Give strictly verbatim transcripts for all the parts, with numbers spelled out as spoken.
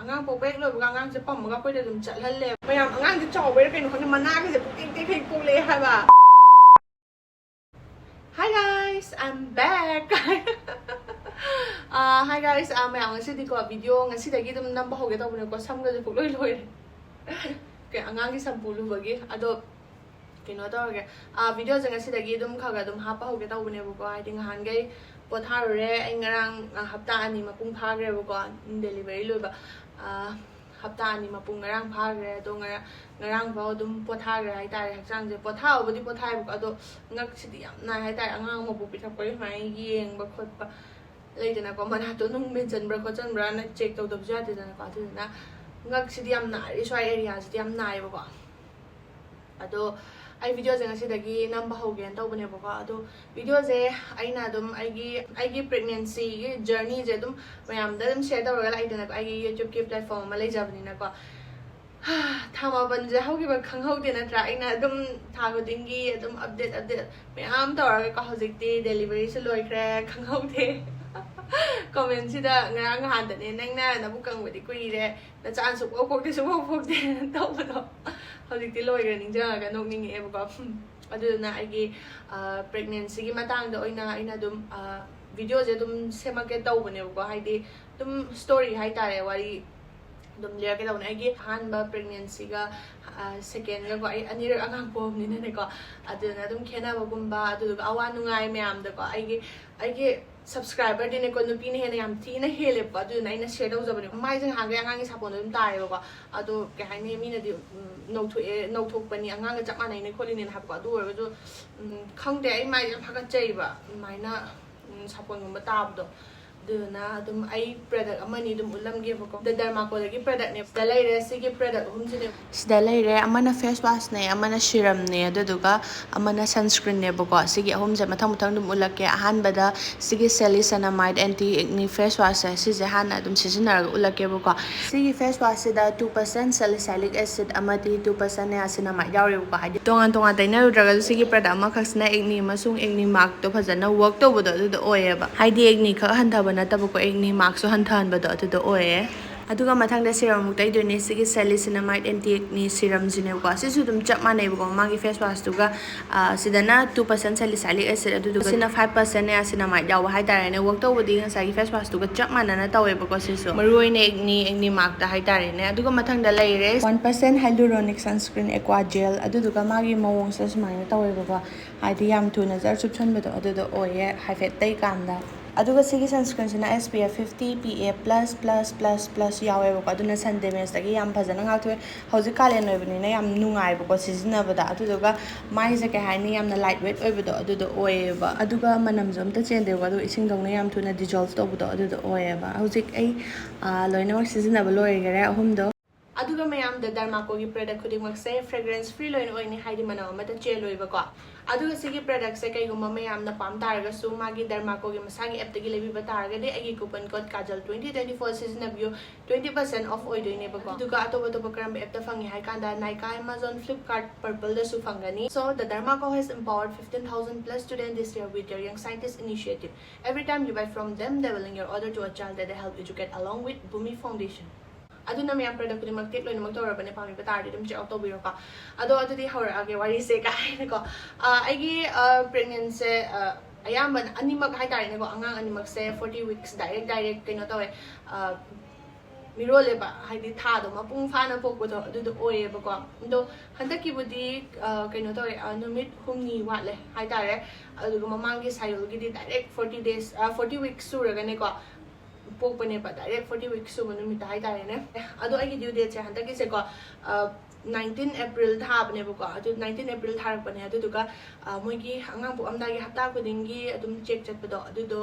ꯑꯉꯥꯡ ꯄꯣꯛꯄ ꯍꯦꯛ ꯂꯣꯏꯕꯒ ꯑꯉꯥꯡꯁꯦ ꯄꯝꯃꯒ ꯑꯩꯈꯣꯏꯗ ꯑꯗꯨꯝ ꯆꯠꯍꯜꯂꯦ꯫ ꯃꯌꯥꯝ, ꯑꯉꯥꯡꯁꯦ ꯆꯥꯎꯕꯩꯔꯥ ꯀꯩꯅꯣ ꯈꯪꯗꯦ, ꯃꯅꯥꯒꯁꯦ ꯄꯨꯛꯇꯦꯛ ꯇꯦꯛꯈꯩ ꯄꯣꯛꯂꯛꯑꯦ ꯍꯥꯏꯕ꯫ Hi guys, I'm back. Ah, hi guys, ꯑꯥ, ꯃꯌꯥꯝ, ꯉꯁꯤꯗꯤꯀꯣ, ꯚꯤꯗꯤꯑꯣ ꯉꯁꯤꯗꯒꯤ ꯑꯗꯨꯝ ꯅꯝꯕ ꯍꯧꯒꯦ ꯇꯧꯕꯅꯦꯀꯣ, ꯁꯝꯒꯁꯦ ꯄꯨꯛꯂꯣꯏ ꯂꯣꯏꯔꯦ꯫ ꯀꯩ, ꯑꯉꯥꯡꯒꯤ ꯁꯝꯄꯨ ꯂꯨꯕꯒꯤ꯫ ꯑꯗꯣ ꯀꯩꯅꯣ ꯇꯧꯔꯒꯦ, ꯑꯥ, ꯚꯤꯗꯤꯑꯣꯁꯦ ꯉꯁꯤꯗꯒꯤ ꯑꯗꯨꯝ ꯈꯔ ꯈꯔ ꯑꯗꯨꯝ ꯍꯥꯞꯄ ꯍꯧꯒꯦ ꯇꯧꯕꯅꯦꯕꯀꯣ, ꯍꯥꯏꯗꯤ ꯉꯍꯥꯟꯈꯩ ꯄꯣꯊꯥꯔꯨꯔꯦ꯫ ꯑꯩ ꯉꯔꯥꯡ, ꯑꯥ, ꯍꯞꯇꯥ ꯑꯅꯤ ꯃꯄꯨꯡ ꯐꯥꯈ꯭ꯔꯦꯕꯀꯣ, ꯗꯦꯂꯤꯚꯔꯤ ꯂꯣꯏꯕ꯫ ꯑꯥ, ꯍꯞꯇꯥ ꯑꯅꯤ ꯃꯄꯨꯡ ꯉꯔꯥꯡ ꯐꯥꯈ꯭ꯔꯦ꯫ ꯑꯗꯣ ꯉꯔꯥꯡ, ꯉꯔꯥꯡꯐꯥꯎ ꯑꯗꯨꯝ ꯄꯣꯊꯥꯈ꯭ꯔꯦ ꯍꯥꯏꯇꯥꯔꯦ꯫ ꯍꯛꯆꯥꯡꯁꯦ ꯄꯣꯊꯥꯕꯨꯗꯤ ꯄꯣꯊꯥꯏꯕꯀꯣ, ꯑꯗꯣ ꯉꯛꯁꯤꯗꯤ ꯌꯥꯝ ꯅꯥꯏ ꯍꯥꯏꯇꯥꯔꯦ꯫ ꯑꯉꯥꯡ ꯃꯕꯨꯛ ꯄꯤꯊꯛꯄꯒꯤ ꯁꯨꯃꯥꯏꯅ ꯌꯦꯡꯕ ꯈꯣꯠꯄ ꯂꯩꯗꯅꯀꯣ, ꯃꯅꯥꯇꯣꯟ ꯅꯨꯡ ꯃꯦꯟꯁꯤꯟꯕ꯭ꯔꯥ ꯈꯣꯠꯆꯟꯕ꯭ꯔꯥꯅ ꯆꯦꯛ ꯇꯧꯗꯕꯁꯨ ꯌꯥꯗꯦꯗꯅꯀꯣ꯫ ꯑꯗꯨꯗꯨꯅ ꯉꯛꯁꯤꯗꯤ ꯌꯥꯝ ꯅꯥꯔꯤ, ꯁ꯭ꯋꯥꯏ ꯑꯦꯔꯤꯌꯥꯁꯤꯗꯤ ꯌꯥꯝ ꯅꯥꯏꯌꯦꯕꯀꯣ꯫ ꯑꯗꯣ ꯑꯩ ꯚꯤꯗꯤꯑꯣꯁꯦ ꯉꯁꯤꯗꯒꯤ ꯅꯝꯕ ꯍꯧꯒꯦꯅ ꯇꯧꯕꯅꯦꯕꯀꯣ꯫ ꯑꯗꯣ ꯚꯤꯗꯤꯑꯣꯁꯦ ꯑꯩꯅ ꯑꯗꯨꯝ ꯑꯩꯒꯤ, ꯑꯩꯒꯤ ꯄ꯭ꯔꯦꯒꯅꯦꯟꯁꯤꯒꯤ ꯖꯔꯅꯤꯁꯦ ꯑꯗꯨꯝ ꯃꯌꯥꯝꯗ ꯑꯗꯨꯝ ꯁꯦꯌꯔ ꯇꯧꯔꯒ ꯂꯥꯛꯏꯗꯅꯀꯣ, ꯑꯩꯒꯤ ꯌꯨꯇ꯭ꯌꯨꯕꯀꯤ ꯄ꯭ꯂꯦꯠꯐꯣꯝ ꯑꯃ ꯂꯩꯖꯕꯅꯤꯅꯀꯣ꯫ ꯊꯥ ꯃꯥꯄꯟꯁꯦ ꯍꯧꯈꯤꯕ ꯈꯪꯍꯧꯗꯦ ꯅꯠꯇ꯭ꯔꯥ? ꯑꯩꯅ ꯑꯗꯨꯝ ꯊꯥ ꯈꯨꯗꯤꯡꯒꯤ ꯑꯗꯨꯝ ꯑꯞꯗꯦꯠ, ꯑꯞꯗꯦꯠ ꯃꯌꯥꯝ ꯇꯧꯔꯒꯀꯣ, ꯍꯧꯖꯤꯛꯇꯤ ꯗꯦꯂꯤꯚꯔꯤꯁꯨ ꯂꯣꯏꯈ꯭ꯔꯦ, ꯈꯪꯍꯧꯗꯦ꯫ ꯀꯣꯃꯦꯟꯁꯤꯗ ꯉꯔꯥꯡ ꯅꯍꯥꯟꯗꯅꯦ, "ꯅꯪꯅ ꯅꯕꯨꯛ ꯀꯪꯕꯗꯤ ꯀꯨꯏꯔꯦ, ꯅꯆꯥ ꯁꯨꯡꯄꯣꯛ ꯄꯣꯛꯇꯦ, ꯁꯨꯡꯄꯣꯛ ꯄꯣꯛꯇꯦ" ꯇꯧꯕꯗꯣ, ꯍꯧꯖꯤꯛꯇꯤ ꯂꯣꯏꯈ꯭ꯔꯦ, ꯅꯤꯡꯁꯤꯡꯉꯒ ꯅꯣꯛꯅꯤꯡꯉꯛꯑꯦꯕꯀꯣ꯫ ꯑꯗꯨꯗꯨꯅ ꯑꯩꯒꯤ, ꯑ, ꯄ꯭ꯔꯦꯒꯅꯦꯟꯁꯤꯒꯤ ꯃꯇꯥꯡꯗ ꯑꯣꯏꯅ ꯑꯩꯅ ꯑꯗꯨꯝ, ꯑ, ꯚꯤꯗꯤꯑꯣꯁꯦ ꯑꯗꯨꯝ ꯁꯦꯝꯃꯛꯀꯦ ꯇꯧꯕꯅꯦꯕꯀꯣ, ꯍꯥꯏꯗꯤ ꯑꯗꯨꯝ ꯁ꯭ꯇꯣꯔꯤ ꯍꯥꯏꯇꯥꯔꯦ, ꯋꯥꯔꯤ ꯑꯗꯨꯝ ꯂꯤꯔꯛꯀꯦ ꯇꯧꯕꯅꯦ꯫ ꯑꯩꯒꯤ ꯑꯍꯥꯟꯕ ꯄ꯭ꯔꯦꯒꯅꯦꯟꯁꯤꯒ, ꯑ, ꯁꯦꯀꯦꯟꯒꯀꯣ, ꯑꯩ ꯑꯅꯤꯔꯛ ꯑꯉꯥꯡ ꯄꯣꯛꯑꯕꯅꯤꯅꯀꯣ, ꯑꯗꯨꯗꯨꯅ ꯑꯗꯨꯝ ꯈꯦꯠꯅꯕꯒꯨꯝꯕ, ꯑꯗꯨꯗꯨꯒ ꯑꯋꯥ ꯅꯨꯡꯉꯥꯏ ꯃꯌꯥꯝꯗꯀꯣ, ꯑꯩꯒꯤ, ꯑꯩꯒꯤ ꯁꯕꯁꯀ꯭ꯔꯥꯏꯕꯔꯗꯤꯅꯦꯀꯣ, ꯅꯨꯄꯤꯅ ꯍꯦꯟꯅ ꯌꯥꯝ ꯊꯤꯅ ꯍꯦꯜꯂꯦꯕꯀꯣ, ꯑꯗꯨꯗꯨꯅ ꯑꯩꯅ ꯁꯦꯌꯔ ꯇꯧꯖꯕꯅꯦ꯫ ꯃꯥꯏꯁꯦ ꯉꯍꯥꯟꯈꯩ ꯑꯉꯥꯡꯒꯤ ꯁꯥꯄꯣꯟꯗꯣ ꯑꯗꯨꯝ ꯇꯥꯏꯌꯦꯕꯀꯣ, ꯑꯗꯣ ꯀꯩ ꯍꯥꯏꯅꯤ, ꯃꯤꯅꯗꯤ, ꯎꯝ, ꯅꯧꯊꯣꯛꯑꯦ, ꯅꯧꯊꯣꯛꯄꯅꯤ, ꯑꯉꯥꯡꯒ ꯆꯞ ꯃꯥꯟꯅꯩꯅꯦ ꯈꯣꯠꯂꯤꯅꯦꯅ ꯍꯥꯏꯕꯀꯣ꯫ ꯑꯗꯨ ꯑꯣꯏꯔꯒꯁꯨ, ꯎꯝ, ꯈꯪꯗꯦ, ꯑꯩ ꯃꯥꯏꯁꯦ ꯌꯥꯝ ꯍꯥꯒꯠꯆꯩꯕ, ꯑꯗꯨꯃꯥꯏꯅ, ꯎꯝ, ꯁꯥꯄꯣꯟꯒꯨꯝꯕ ꯇꯥꯕꯗꯣ꯫ ꯑꯗꯨꯗꯨꯅ ꯑꯗꯨꯝ ꯑꯩ ꯄ꯭ꯔꯗꯛ ꯑꯃꯅꯤ ꯑꯗꯨꯝ ꯎꯠꯂꯝꯒꯦꯕꯀꯣ꯫ ꯗ ꯗꯔꯃꯥꯀꯣꯗꯒꯤ ꯄ꯭ꯔꯗꯛꯅꯦ꯫ ꯁꯤꯗ ꯂꯩꯔꯦ, ꯁꯤꯒꯤ ꯄ꯭ꯔꯗꯛ ꯑꯍꯨꯝꯁꯤꯅꯦ꯫ ꯁꯤꯗ ꯂꯩꯔꯦ, ꯑꯃꯅ ꯐꯦꯁ ꯋꯥꯁꯅꯦ, ꯑꯃꯅ ꯁꯤꯔꯝꯅꯦ, ꯑꯗꯨꯗꯨꯒ ꯑꯃꯅ ꯁꯟꯁꯀ꯭ꯔꯤꯟꯅꯦꯕꯀꯣ꯫ ꯁꯤꯒꯤ ꯑꯍꯨꯝꯁꯦ ꯃꯊꯪ ꯃꯊꯪ ꯑꯗꯨꯝ ꯎꯠꯂꯛꯀꯦ꯫ ꯑꯍꯥꯟꯕꯗ ꯁꯤꯒꯤ Salicylamide Anti Acne Face Wash ꯁꯦ, ꯁꯤꯁꯦ ꯍꯥꯟꯅ ꯑꯗꯨꯝ ꯁꯤꯖꯤꯟꯅꯔꯒ ꯎꯠꯂꯛꯀꯦꯕꯀꯣ꯫ ꯁꯤꯒꯤ ꯐꯦꯁ ꯋꯥꯁꯁꯤꯗ two percent salicylic acid ꯑꯃꯗꯤ two percent niacinamide ꯌꯥꯎꯔꯦꯕꯀꯣ꯫ ꯍꯥꯏꯗꯤ ꯇꯣꯉꯥꯟ ꯇꯣꯉꯥꯟ ꯇꯩꯅꯔꯨꯗ꯭ꯔꯒꯁꯨ ꯁꯤꯒꯤ ꯄ꯭ꯔꯗꯛ ꯑꯃꯈꯛꯁꯤꯅ ꯑꯦꯛꯅꯤ ꯑꯃꯁꯨꯡ ꯑꯦꯛꯅꯤ ꯃꯥꯔꯛꯇꯣ ꯐꯖꯅ ꯋꯔꯛ ꯇꯧꯕꯗꯣ ꯑꯗꯨꯗꯣ ꯑꯣꯏꯌꯦꯕ꯫ ꯍꯥꯏꯗꯤ ꯑꯦꯛꯅꯤ ꯈꯛ ꯍꯟꯊꯕ ꯅꯠꯇꯕꯀꯣ, ꯑꯦꯛꯅꯤ ꯃꯥꯔꯛꯁꯨ ꯍꯟꯊꯍꯟꯕꯗꯣ ꯑꯗꯨꯗꯣ ꯑꯣꯏꯌꯦ꯫ ꯑꯗꯨꯒ ꯃꯊꯪꯗ ꯁꯤꯔꯝ ꯑꯃꯨꯛ ꯇꯩꯗꯣꯏꯅꯦ꯫ ꯁꯤꯒꯤ ꯁꯦꯂꯤꯁꯤꯅꯃꯥꯏꯠ ꯑꯦꯟꯇꯤ ꯑꯦꯛꯅꯤ ꯁꯤꯔꯝꯁꯤꯅꯦꯕꯀꯣ꯫ ꯁꯤꯁꯨ ꯑꯗꯨꯝ ꯆꯞ ꯃꯥꯟꯅꯩꯕꯀꯣ, ꯃꯥꯒꯤ ꯐꯦꯁ ꯋꯥꯁꯇꯨꯒ꯫ ꯁꯤꯗꯅ ꯇꯨ ꯄꯥꯔꯁꯦꯟ ꯁꯦꯂꯤꯁꯥꯏꯂꯤꯛ ꯑꯦꯁꯤꯠ, ꯑꯗꯨꯗꯨꯒ ꯁꯤꯅ ꯐꯥꯏꯚ ꯄꯥꯔꯁꯦꯟ ꯅꯤꯌꯥꯁꯤꯅꯃꯥꯏꯠ ꯌꯥꯎꯕ ꯍꯥꯏꯇꯥꯔꯦꯅꯦ꯫ ꯋꯔꯛ ꯇꯧꯕꯗꯤ ꯉꯁꯥꯏꯒꯤ ꯐꯦꯁ ꯋꯥꯁꯇꯨꯒ ꯆꯞ ꯃꯥꯟꯅꯅ ꯇꯧꯋꯦꯕꯀꯣ꯫ ꯁꯤꯁꯨ ꯃꯔꯨꯑꯣꯏꯅ ꯑꯦꯛꯅꯤ ꯑꯦꯛꯅꯤ ꯃꯥꯔꯛꯇ ꯍꯥꯏꯇꯥꯔꯦꯅꯦ꯫ ꯑꯗꯨꯒ ꯃꯊꯪꯗ ꯂꯩꯔꯦ one percent ꯍꯥꯏꯂꯨꯔꯣꯅꯤꯛ sunscreen aqua gel. ꯑꯗꯨꯗꯨꯒ ꯃꯥꯒꯤ ꯃꯑꯣꯡꯁꯦ ꯁꯨꯃꯥꯏꯅ ꯇꯧꯋꯦꯕꯀꯣ, ꯍꯥꯏꯗꯤ ꯌꯥꯝ ꯊꯨꯅ ꯖꯔ ꯆꯨꯞꯁꯟꯕꯗꯣ ꯑꯗꯨꯗꯣ ꯑꯣꯏꯌꯦ ꯍꯥꯏꯐꯦꯠ ꯇꯩꯀꯥꯟꯗ꯫ ꯑꯗꯨꯒ ꯁꯤꯒꯤ ꯁꯟꯁꯀ꯭ꯔꯤꯟꯁꯤꯅ S P F fifty P A plus plus plus plus ꯌꯥꯎꯋꯦꯕꯀꯣ꯫ ꯑꯗꯨꯅ ꯁꯟ ꯗꯦꯃꯦꯖꯇꯒꯤ ꯌꯥꯝ ꯐꯖꯅ ꯉꯥꯛꯊꯣꯛꯑꯦ꯫ ꯍꯧꯖꯤꯛ ꯀꯥꯂꯦꯟ ꯑꯣꯏꯕꯅꯤꯅ ꯌꯥꯝ ꯅꯨꯡꯉꯥꯏꯕꯀꯣ ꯁꯤꯖꯤꯟꯅꯕꯗ꯫ ꯑꯗꯨꯗꯨꯒ ꯃꯥꯏꯁꯦ ꯀꯩ ꯍꯥꯏꯅꯤ, ꯌꯥꯝꯅ ꯂꯥꯏꯠ ꯋꯦꯠ ꯑꯣꯏꯕꯗꯣ ꯑꯗꯨꯗꯣ ꯑꯣꯏꯌꯦꯕ꯫ ꯑꯗꯨꯒ ꯃꯅꯝꯁꯨ ꯑꯝꯇ ꯆꯦꯟꯗꯦꯕꯀꯣ, ꯑꯗꯨꯒ ꯏꯁꯤꯡꯗꯧꯅ ꯌꯥꯝ ꯊꯨꯅ ꯗꯤꯖꯣꯜꯐ ꯇꯧꯕꯗꯣ ꯑꯗꯨꯗꯣ ꯑꯣꯏꯌꯦꯕ꯫ ꯍꯧꯖꯤꯛ ꯑꯩ ꯑꯥ, ꯂꯣꯏꯅꯃꯛ ꯁꯤꯖꯤꯟꯅꯕ ꯂꯣꯏꯈꯔꯦ ꯑꯍꯨꯝꯗꯣ꯫ ꯑꯗꯨꯒ ꯃꯌꯥꯝꯗ ꯗꯔꯃꯥꯀꯣꯒꯤ ꯄ꯭ꯔꯗꯛ ꯈꯨꯗꯤꯡꯃꯛꯁꯦ ꯐ꯭ꯔꯦꯒ꯭ꯔꯦꯟꯁ ꯐ꯭ꯔꯤ ꯂꯣꯏꯅ ꯑꯣꯏꯅꯤ, ꯍꯥꯏꯗꯤ ꯃꯅꯝ ꯑꯃꯠꯇ ꯆꯦꯜꯂꯣꯏꯕꯀꯣ꯫ ꯑꯗꯨꯒ ꯁꯤꯒꯤ ꯄ꯭ꯔꯗꯛꯁꯦ ꯀꯩꯒꯨꯝꯕ ꯃꯌꯥꯝꯅ ꯄꯥꯝ ꯇꯥꯔꯒꯁꯨ ꯃꯥꯒꯤ ꯗꯔꯃꯥꯀꯣꯒꯤ ꯃꯁꯥꯒꯤ ꯑꯦꯞꯇꯒꯤ ꯂꯩꯕꯤꯕ ꯇꯥꯔꯒꯗꯤ ꯑꯩꯒꯤ coupon code Kajal twenty twenty four ꯁꯤꯖꯤꯟꯅꯕꯤꯌꯨ꯫ ꯇ꯭ꯋꯦꯟꯇꯤ ꯄꯥꯔꯁꯦꯟ ꯑꯣꯐ ꯑꯣꯏꯗꯣꯏꯅꯦꯕꯀꯣ꯫ ꯑꯗꯨꯒ ꯑꯇꯣꯞ ꯑꯇꯣꯞꯄ ꯀꯔꯝꯕ ꯑꯦꯞꯇ ꯐꯪꯉꯤ ꯍꯥꯏ ꯀꯥꯟꯗ Nykaa, Amazon, Flipkart, Purpleꯗꯁꯨ ꯐꯪꯒꯅꯤ꯫ So the Dermaco has empowered fifteen thousand plus student this year with their Young Scientist initiative. Every time you buy from them, they will link your order to a child that they help educate along with Bhumi Foundation. ꯑꯗꯨꯅ ꯃꯌꯥꯝ product ꯈꯨꯗꯤꯡꯃꯛ ꯇꯦꯛ ꯂꯣꯏꯅꯃꯛ ꯇꯧꯔꯕꯅꯦ, ꯄꯥꯝꯕꯤꯕ ꯇꯥꯔꯗꯤ ꯑꯗꯨꯝ check out ꯇꯧꯕꯤꯔꯣꯀꯣ꯫ ꯑꯗꯣ ꯑꯗꯨꯗꯤ ꯍꯧꯔꯛꯑꯒꯦ ꯋꯥꯔꯤꯁꯦ ꯀꯥꯏꯅꯀꯣ꯫ ꯑꯥ, ꯑꯩꯒꯤ ꯄ꯭ꯔꯦꯒꯅꯦꯟꯁꯦ ꯑꯌꯥꯝꯕꯅ ꯑꯅꯤꯃꯛ ꯍꯥꯏꯇꯥꯔꯦꯅꯦꯀꯣ, ꯑꯉꯥꯡ ꯑꯅꯤꯃꯛꯁꯦ ꯐꯣꯔꯇꯤ ꯋꯤꯛꯁ ꯗꯥꯏꯔꯦꯛ ꯗꯥꯏꯔꯦꯛ ꯀꯩꯅꯣ ꯇꯧꯋꯦ, ꯑꯥ, ꯃꯤꯔꯣꯜꯂꯦꯕ, ꯍꯥꯏꯗꯤ ꯊꯥꯗꯣ ꯃꯄꯨꯡ ꯐꯥꯅ ꯄꯣꯛꯄꯗꯣ ꯑꯗꯨꯗꯣ ꯑꯣꯏꯌꯦꯕꯀꯣ꯫ ꯑꯗꯣ ꯍꯟꯗꯛꯀꯤꯕꯨꯗꯤ ꯑꯥ, ꯀꯩꯅꯣ ꯇꯧꯋꯦ, ꯑꯥ, ꯅꯨꯃꯤꯠ ꯍꯨꯝꯅꯤ ꯋꯥꯠꯂꯦ ꯍꯥꯏꯇꯥꯔꯦ꯫ ꯑꯗꯨꯒ ꯃꯃꯥꯡꯒꯤ ꯁꯥꯏꯌꯣꯜꯒꯤꯗꯤ direct forty days, forty weeks ꯁꯨꯔꯒꯅꯦꯀꯣ ꯄꯣꯛꯄꯅꯦꯕ, ꯗꯥꯏꯔꯦꯛ ꯐꯣꯔꯇꯤ ꯋꯤꯛꯁ ꯁꯨꯕ ꯅꯨꯃꯤꯠꯇ ꯍꯥꯏꯇꯥꯔꯦꯅꯦ꯫ ꯑꯗꯣ ꯑꯩꯒꯤ ꯗ꯭ꯌꯨ ꯗꯦꯠꯁꯦ ꯍꯟꯗꯛꯀꯤꯁꯦꯀꯣ ꯅꯥꯏꯟꯇꯤꯟ ꯑꯦꯄ꯭ꯔꯤꯜ ꯊꯥꯕꯅꯦꯕꯀꯣ꯫ ꯑꯗꯨ ꯅꯥꯏꯟꯇꯤꯟ ꯑꯦꯄ꯭ꯔꯤꯜ ꯊꯥꯔꯛꯄꯅꯦ꯫ ꯑꯗꯨꯗꯨꯒ ꯑꯥ, ꯃꯣꯏꯒꯤ ꯑꯉꯥꯡ ꯄꯣꯛꯑꯝꯗꯥꯏꯒꯤ ꯍꯞꯇꯥ ꯈꯨꯗꯤꯡꯒꯤ ꯑꯗꯨꯝ ꯆꯦꯛ ꯆꯠꯄꯗꯣ ꯑꯗꯨꯗꯣ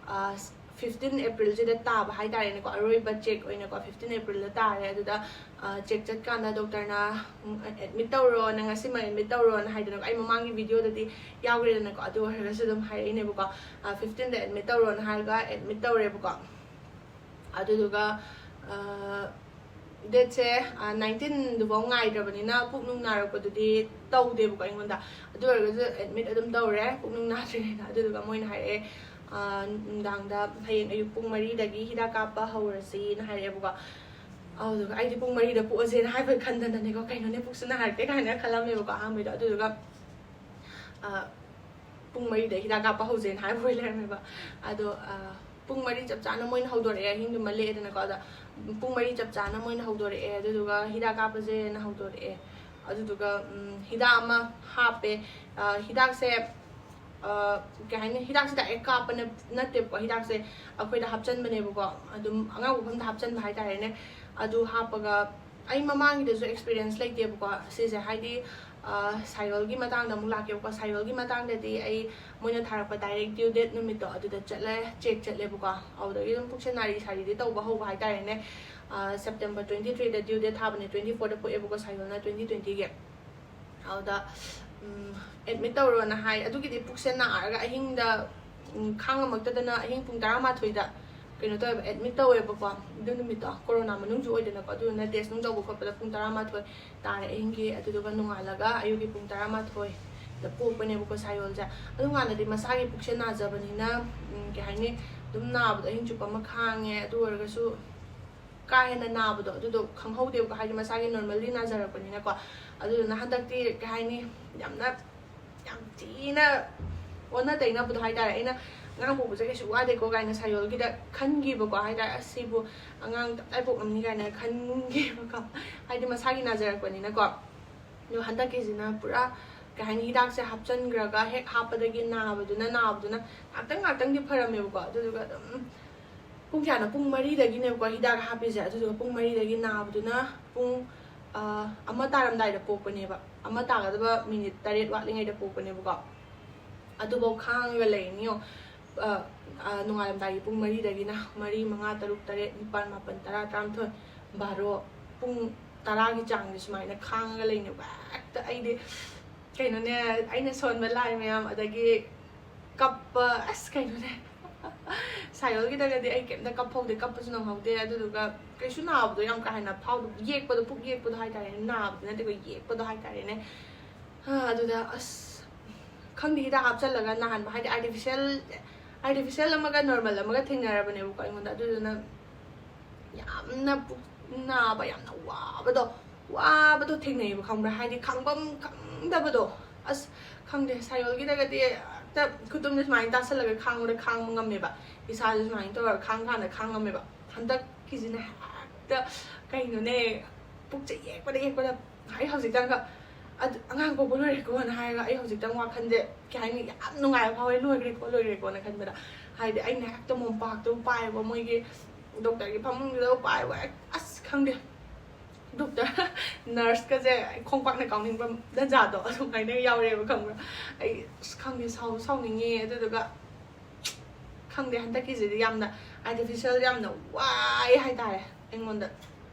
ꯑꯥ, ꯐꯤꯐꯇꯤꯟ ꯑꯦꯄ꯭ꯔꯤꯜꯁꯤꯗ ꯇꯥꯕ ꯍꯥꯏꯇꯥꯔꯦꯅꯦꯀꯣ, ꯑꯔꯣꯏꯕ ꯆꯦꯛ ꯑꯣꯏꯅꯀꯣ ꯐꯤꯐꯇꯤꯟ ꯑꯦꯄ꯭ꯔꯤꯜꯗ ꯇꯥꯔꯦ꯫ ꯑꯗꯨꯗ ꯆꯦꯛ ꯆꯠꯀꯥꯟꯗ ꯗꯣꯛꯇꯔꯅ ꯑꯦꯗꯃꯤꯠ ꯇꯧꯔꯣ, ꯅꯪ ꯉꯁꯤꯃꯛ ꯑꯦꯗꯃꯤꯠ ꯇꯧꯔꯣꯅ ꯍꯥꯏꯗꯅꯀꯣ꯫ ꯑꯩ ꯃꯃꯥꯡꯒꯤ ꯚꯤꯗꯤꯑꯣꯗꯗꯤ ꯌꯥꯎꯈ꯭ꯔꯦꯗꯅꯀꯣ, ꯑꯗꯨ ꯑꯣꯏꯔꯒꯁꯨ ꯑꯗꯨꯝ ꯍꯥꯏꯔꯛꯏꯅꯦꯕꯀꯣ꯫ ꯐꯤꯐꯇꯤꯟꯗ ꯑꯦꯗꯃꯤꯠ ꯇꯧꯔꯣꯅ ꯍꯥꯏꯔꯒ ꯑꯦꯗꯃꯤꯠ ꯇꯧꯔꯦꯕꯀꯣ꯫ ꯑꯗꯨꯗꯨꯒ ꯗꯦꯠꯁꯦ ꯅꯥꯏꯟꯇꯤꯟꯗꯨꯐꯥꯎ ꯉꯥꯏꯗ꯭ꯔꯕꯅꯤꯅ ꯄꯨꯛ ꯅꯨꯡ ꯅꯥꯔꯛꯄꯗꯨꯗꯤ ꯇꯧꯗꯦꯕꯀꯣ ꯑꯩꯉꯣꯟꯗ꯫ ꯑꯗꯨ ꯑꯣꯏꯔꯒꯁꯨ ꯑꯦꯗꯃꯤꯠ ꯑꯗꯨꯝ ꯇꯧꯔꯦ ꯄꯨꯛ ꯅꯨꯡ ꯅꯥꯗ꯭ꯔꯤꯉꯩꯗ꯫ ꯑꯗꯨꯗꯨꯒ ꯃꯣꯏꯅ ꯍꯥꯏꯔꯛꯑꯦ, ꯅꯨꯡꯗꯥꯡꯗ ꯍꯌꯦꯡ ꯑꯌꯨꯛ ꯄꯨꯡ ꯃꯔꯤꯗꯒꯤ ꯍꯤꯗꯥꯛ ꯀꯥꯞꯄ ꯍꯧꯔꯁꯤꯅ ꯍꯥꯏꯔꯛꯑꯦꯕꯀꯣ꯫ ꯑꯗꯨꯗꯨꯒ ꯑꯩꯗꯤ ꯄꯨꯡ ꯃꯔꯤꯗ ꯄꯣꯛꯑꯁꯦꯅ ꯍꯥꯏꯕ ꯈꯟꯗꯅꯅꯦꯀꯣ, ꯀꯩꯅꯣꯅꯦ ꯄꯨꯛꯁꯨ ꯅꯥꯔꯛꯀꯦ ꯀꯥꯏꯅ ꯈꯜꯂꯝꯃꯦꯕꯀꯣ ꯑꯍꯥꯟꯕꯩꯗꯣ꯫ ꯑꯗꯨꯗꯨꯒ ꯄꯨꯡ ꯃꯔꯤꯗ ꯍꯤꯗꯥꯛ ꯀꯥꯞꯄ ꯍꯧꯖꯦꯅ ꯍꯥꯏꯕ ꯑꯣꯏ ꯂꯩꯔꯝꯃꯦꯕ꯫ ꯑꯗꯣ ꯄꯨꯡ ꯃꯔꯤ ꯆꯞ ꯆꯥꯅ ꯃꯣꯏꯅ ꯍꯧꯗꯣꯔꯛꯑꯦ, ꯑꯍꯤꯡꯗꯨꯃ ꯂꯦꯛꯑꯦꯗꯅꯀꯣ꯫ ꯑꯗ ꯄꯨꯡ ꯃꯔꯤ ꯆꯞ ꯆꯥꯅ ꯃꯣꯏꯅ ꯍꯧꯗꯣꯔꯛꯑꯦ, ꯑꯗꯨꯗꯨꯒ ꯍꯤꯗꯥꯛ ꯀꯥꯞꯄꯁꯦꯅ ꯍꯧꯗꯣꯔꯛꯑꯦ꯫ ꯑꯗꯨꯗꯨꯒ ꯍꯤꯗꯥꯛ ꯑꯃ ꯍꯥꯞꯄꯦ꯫ ꯍꯤꯗꯥꯛꯁꯦ ꯀꯩ ꯍꯥꯏꯅꯤ, ꯍꯤꯗꯥꯛꯁꯦ ꯗꯥꯏꯔꯦꯛ ꯀꯥꯞꯄ ꯅꯠꯇꯦꯕꯀꯣ, ꯍꯤꯗꯥꯛꯁꯦ ꯑꯩꯈꯣꯏꯗ ꯍꯥꯞꯆꯟꯕꯅꯦꯕꯀꯣ, ꯑꯗꯨꯝ ꯑꯉꯥꯡ ꯄꯣꯛꯐꯝꯗ ꯍꯥꯞꯆꯟꯕ ꯍꯥꯏꯇꯥꯔꯦꯅꯦ꯫ ꯑꯗꯨ ꯍꯥꯞꯄꯒ ꯑꯩ ꯃꯃꯥꯡꯒꯤꯗꯁꯨ ꯑꯦꯛꯁꯄꯤꯔꯤꯌꯦꯟꯁ ꯂꯩꯇꯦꯕꯀꯣ ꯁꯤꯁꯦ, ꯍꯥꯏꯗꯤ ꯁꯥꯏꯌꯣꯜꯒꯤ ꯃꯇꯥꯡꯗ ꯑꯃꯨꯛ ꯂꯥꯛꯀꯦꯕꯀꯣ꯫ ꯁꯥꯏꯌꯣꯜꯒꯤ ꯃꯇꯥꯡꯗꯗꯤ ꯑꯩ ꯃꯣꯏꯅ ꯊꯥꯔꯛꯄ ꯗꯥꯏꯔꯦꯛ ꯗ꯭ꯌꯨ ꯗꯦꯠ ꯅꯨꯃꯤꯠꯇꯣ ꯑꯗꯨꯗ ꯆꯠꯂꯦ, ꯆꯦꯛ ꯆꯠꯂꯦꯕꯀꯣ꯫ ꯑꯗꯨꯗꯒꯤ ꯑꯗꯨꯝ ꯄꯨꯛꯁꯦ ꯅꯥꯔꯤ ꯁꯥꯔꯤꯗꯤ ꯇꯧꯕ ꯍꯧꯕ ꯍꯥꯏꯇꯥꯔꯦꯅꯦ꯫ ꯁꯦꯞꯇꯦꯝꯕꯔ ꯇ꯭ꯋꯦꯟꯇꯤ ꯊ꯭ꯔꯤꯗ ꯗ꯭ꯌꯨ ꯗꯦꯠ ꯊꯥꯕꯅꯦ, ꯇ꯭ꯋꯦꯟꯇꯤ ꯐꯣꯔꯗ ꯄꯣꯛꯑꯦꯕꯀꯣ ꯁꯥꯏꯌꯣꯜꯅ ꯇ꯭ꯋꯦꯟꯇꯤ ꯇ꯭ꯋꯦꯟꯇꯤꯒꯤ꯫ ꯑꯗꯨꯗ ꯑꯦꯗꯃꯤꯠ ꯇꯧꯔꯣꯅ ꯍꯥꯏ꯫ ꯑꯗꯨꯒꯤꯗꯤ ꯄꯨꯛꯁꯦ ꯅꯥꯔꯒ ꯑꯍꯤꯡꯗ ꯈꯥꯡꯉꯝꯃꯛꯇꯗꯅ ꯑꯍꯤꯡ ꯄꯨꯡ ꯇꯔꯥꯃꯥꯊꯣꯏꯗ ꯀꯩꯅꯣ ꯇꯧꯋꯦꯕ, ꯑꯦꯗꯃꯤꯠ ꯇꯧꯋꯦꯕꯀꯣ꯫ ꯑꯗꯨ ꯅꯨꯃꯤꯠꯇꯣ ꯀꯣꯔꯣꯅꯥ ꯃꯅꯨꯡꯁꯨ ꯑꯣꯏꯗꯅꯀꯣ, ꯑꯗꯨꯗꯨꯅ ꯇꯦꯁ ꯅꯨꯡ ꯇꯧꯕ ꯈꯣꯠꯄꯗ ꯄꯨꯡ ꯇꯔꯥꯃꯥꯊꯣꯏ ꯇꯥꯔꯦ ꯑꯍꯤꯡꯒꯤ꯫ ꯑꯗꯨꯗꯨꯒ ꯅꯣꯡꯉꯥꯜꯂꯒ ꯑꯌꯨꯛꯀꯤ ꯄꯨꯡ ꯇꯔꯥꯃꯥꯊꯣꯏꯗ ꯄꯣꯛꯄꯅꯦꯕꯀꯣ ꯁꯥꯏꯌꯣꯜꯁꯦ꯫ ꯑꯗꯨ ꯉꯥꯟꯅꯗꯤ ꯃꯁꯥꯒꯤ ꯄꯨꯛꯁꯦ ꯅꯥꯖꯕꯅꯤꯅ ꯀꯩ ꯍꯥꯏꯅꯤ, ꯑꯗꯨꯝ ꯅꯥꯕꯗꯣ ꯑꯍꯤꯡ ꯆꯨꯞꯄ ꯑꯃ ꯈꯥꯡꯉꯦ꯫ ꯑꯗꯨ ꯑꯣꯏꯔꯒꯁꯨ ꯀꯥ ꯍꯦꯟꯅ ꯅꯥꯕꯗꯣ ꯑꯗꯨꯗꯣ ꯈꯪꯍꯧꯗꯦꯕꯀꯣ, ꯍꯥꯏꯗꯤ ꯃꯁꯥꯒꯤ ꯅꯣꯔꯃꯦꯜꯂꯤ ꯅꯥꯖꯔꯛꯄꯅꯤꯅꯀꯣ꯫ ꯑꯗꯨꯗꯨꯅ ꯍꯟꯗꯛꯇꯤ ꯀꯩ ꯍꯥꯏꯅꯤ, ꯌꯥꯝꯅ ꯌꯥꯝ ꯊꯤꯅ ꯑꯣꯟꯅ ꯇꯩꯅꯕꯗꯣ ꯍꯥꯏꯇꯥꯔꯦ꯫ ꯑꯩꯅ ꯑꯉꯥꯡ ꯄꯣꯛꯄꯁꯦ ꯀꯩꯁꯨ ꯋꯥꯗꯦꯀꯣ ꯀꯥꯏꯅ ꯁꯥꯏꯌꯣꯜꯒꯤꯗ ꯈꯟꯈꯤꯕꯀꯣ ꯍꯥꯏꯇꯥꯔꯦ꯫ ꯑꯁ, ꯁꯤꯕꯨ ꯑꯉꯥꯡ ꯇꯞꯇꯥꯏ ꯄꯣꯛꯂꯝꯅꯤ ꯀꯥꯏꯅ ꯈꯟꯈꯤꯕꯀꯣ, ꯍꯥꯏꯗꯤ ꯃꯁꯥꯒꯤ ꯅꯥꯖꯔꯛꯄꯅꯤꯅꯀꯣ꯫ ꯑꯗꯣ ꯍꯟꯗꯛꯀꯤꯁꯤꯅ ꯄꯨꯔꯥ ꯀꯩ ꯍꯥꯏꯅꯤ, ꯍꯤꯗꯥꯛꯁꯦ ꯍꯥꯞꯆꯤꯟꯈ꯭ꯔꯒ ꯍꯦꯛ ꯍꯥꯞꯄꯗꯒꯤ ꯅꯥꯕꯗꯨꯅ ꯅꯥꯕꯗꯨꯅ ꯉꯥꯛꯇꯪ ꯉꯥꯛꯇꯪꯗꯤ ꯐꯔꯝꯃꯦꯕꯀꯣ꯫ ꯑꯗꯨꯗꯨꯒ ꯑꯗꯨꯝ ꯄꯨꯡ ꯀꯌꯥꯅꯣ? ꯄꯨꯡ ꯃꯔꯤꯗꯒꯤꯅꯦꯕꯀꯣ ꯍꯤꯗꯥꯛ ꯍꯥꯞꯄꯤꯁꯦ꯫ ꯑꯗꯨꯗꯨꯒ ꯄꯨꯡ ꯃꯔꯤꯗꯒꯤ ꯅꯥꯕꯗꯨꯅ ꯄꯨꯡ ꯑꯃ ꯇꯥꯔꯝꯗꯥꯏꯗ ꯄꯣꯛꯄꯅꯦꯕ꯫ ꯑꯃ ꯇꯥꯒꯗꯕ ꯃꯤꯅꯤꯠ ꯇꯔꯦꯠ ꯋꯥꯠꯂꯤꯉꯩꯗ ꯄꯣꯛꯄꯅꯦꯕꯀꯣ꯫ ꯑꯗꯨꯐꯧ ꯈꯥꯡꯉꯒ ꯂꯩꯔꯤꯅꯤ ꯌꯦꯡꯉꯣ꯫ ꯅꯣꯡꯉꯥꯜꯂꯝꯗꯥꯏꯒꯤ ꯄꯨꯡ ꯃꯔꯤꯗꯒꯤꯅ ꯃꯔꯤ, ꯃꯉꯥ, ꯇꯔꯨꯛ, ꯇꯔꯦꯠ, ꯅꯤꯄꯥꯜ, ꯃꯥꯄꯜ, ꯇꯔꯥ, ꯇꯔꯥꯃꯥꯊꯣꯏ, ꯕꯥꯔꯣ, ꯄꯨꯡ ꯇꯔꯥꯒꯤ ꯆꯥꯡꯁꯦ ꯁꯨꯃꯥꯏꯅ ꯈꯥꯡꯉꯒ ꯂꯩꯅꯦꯕ꯫ ꯍꯦꯛꯇ ꯑꯩꯗꯤ ꯀꯩꯅꯣꯅꯦ, ꯑꯩꯅ ꯁꯣꯟꯕ ꯂꯥꯏ ꯃꯌꯥꯝ, ꯑꯗꯒꯤ ꯀꯞꯄ, ꯑꯁ, ꯀꯩꯅꯣꯅꯦ꯫ ꯁꯥꯏꯌꯣꯜꯒꯤꯗꯒꯗꯤ ꯑꯩ ꯀꯩꯝꯇ ꯀꯞꯍꯧꯗꯦ, ꯀꯞꯄꯁꯨ ꯅꯪꯍꯧꯗꯦ꯫ ꯑꯗꯨꯗꯨꯒ ꯀꯩꯁꯨ ꯅꯥꯕꯗꯣ ꯌꯥꯝ ꯀꯥ ꯍꯦꯟꯅ ꯐꯥꯎꯗꯕ, ꯌꯦꯛꯄꯗꯣ, ꯄꯨꯛ ꯌꯦꯛꯄꯗꯣ ꯍꯥꯏꯇꯥꯔꯦꯅꯦ, ꯅꯥꯕꯗꯤ ꯅꯠꯇꯦꯀꯣ, ꯌꯦꯛꯄꯗꯣ ꯍꯥꯏꯇꯥꯔꯦꯅꯦ꯫ ꯑꯗꯨꯗ ꯑꯁ, ꯈꯪꯗꯦ, ꯍꯤꯗꯥꯛ ꯍꯥꯞꯆꯜꯂꯒ ꯅꯥꯍꯟꯕ ꯍꯥꯏꯗꯤ ꯑꯥꯔꯇꯤꯐꯤꯁꯦꯜ ꯑꯥꯔꯇꯤꯐꯤꯁꯦꯜ ꯑꯃꯒ ꯅꯣꯔꯃꯦꯜ ꯑꯃꯒ ꯊꯦꯡꯅꯔꯕꯅꯦꯕꯀꯣ ꯑꯩꯉꯣꯟꯗ꯫ ꯑꯗꯨꯗꯨꯅ ꯌꯥꯝꯅ ꯄꯨꯛ ꯅꯥꯕ, ꯌꯥꯝꯅ ꯋꯥꯕꯗꯣ, ꯋꯥꯕꯗꯣ ꯊꯦꯡꯅꯩꯌꯦꯕ, ꯈꯪꯕ꯭ꯔꯥ? ꯍꯥꯏꯗꯤ ꯈꯥꯡꯐꯝ ꯈꯪꯗꯕꯗꯣ꯫ ꯑꯁ, ꯈꯪꯗꯦ, ꯁꯥꯌꯣꯜꯒꯤꯗꯒꯗꯤ ꯍꯦꯛꯇ ꯈꯨꯇꯨꯝꯁꯦ ꯁꯨꯃꯥꯏꯅ ꯇꯥꯁꯜꯂꯒ ꯈꯥꯡꯕꯗ ꯈꯥꯡꯕ ꯉꯝꯃꯦꯕ, ꯏꯁꯥꯁꯦ ꯁꯨꯃꯥꯏꯅ ꯇꯧꯔꯒ ꯈꯥꯡ ꯀꯥꯟꯗ ꯈꯥꯡ ꯉꯝꯃꯦꯕ꯫ ꯍꯟꯗꯛꯀꯤꯁꯤꯅ ꯍꯦꯛꯇ ꯀꯩꯅꯣꯅꯦ, ꯄꯨꯛꯁꯦ ꯌꯦꯛꯄꯗ ꯌꯦꯛꯄꯗ꯫ ꯑꯩ ꯍꯧꯖꯤꯛꯇꯪꯒ ꯑꯗꯨ ꯑꯉꯥꯡ ꯄꯣꯛꯄ ꯂꯣꯏꯔꯦꯀꯣꯅ ꯍꯥꯏꯔꯒ ꯑꯩ ꯍꯧꯖꯤꯛꯇꯪ ꯋꯥꯈꯜꯁꯦ ꯀꯩ ꯍꯥꯏꯅꯤ, ꯌꯥꯝ ꯅꯨꯡꯉꯥꯏꯕ ꯐꯥꯎꯋꯦ, ꯂꯣꯏꯈ꯭ꯔꯦꯀꯣ, ꯂꯣꯏꯈ꯭ꯔꯦꯀꯣꯅ ꯈꯟꯕꯗ꯫ ꯍꯥꯏꯗꯤ ꯑꯩꯅ ꯍꯦꯛꯇ ꯃꯣꯝꯄꯥꯛꯇꯣ ꯄꯥꯏꯕ, ꯃꯣꯏꯒꯤ ꯗꯣꯛꯇꯔꯒꯤ ꯐꯃꯨꯡꯗꯨꯗ ꯄꯥꯏꯕ, ꯑꯁ, ꯈꯪꯗꯦ, ꯗꯣꯛꯇꯔ ꯅꯔꯁꯀꯁꯦ ꯑꯩ ꯈꯣꯡꯄꯥꯛꯅ ꯀꯥꯎꯅꯤꯡꯕ ꯇꯟꯖꯥꯗꯣ ꯑꯗꯨꯃꯥꯏꯅ ꯌꯥꯎꯔꯦꯕ, ꯈꯪꯕ꯭ꯔꯥ? ꯑꯩ ꯑꯁ, ꯈꯪꯗꯦ, ꯁꯥꯎꯁꯨ ꯁꯥꯎꯅꯤꯡꯉꯤ꯫ ꯑꯗꯨꯗꯨꯒ ꯈꯪꯗꯦ, ꯍꯟꯗꯛꯀꯤꯁꯤꯗꯤ ꯌꯥꯝꯅ ꯑꯥꯔꯇꯤꯐꯤꯁꯦꯜ ꯌꯥꯝꯅ ꯋꯥꯏ ꯍꯥꯏꯇꯥꯔꯦ ꯑꯩꯉꯣꯟꯗ꯫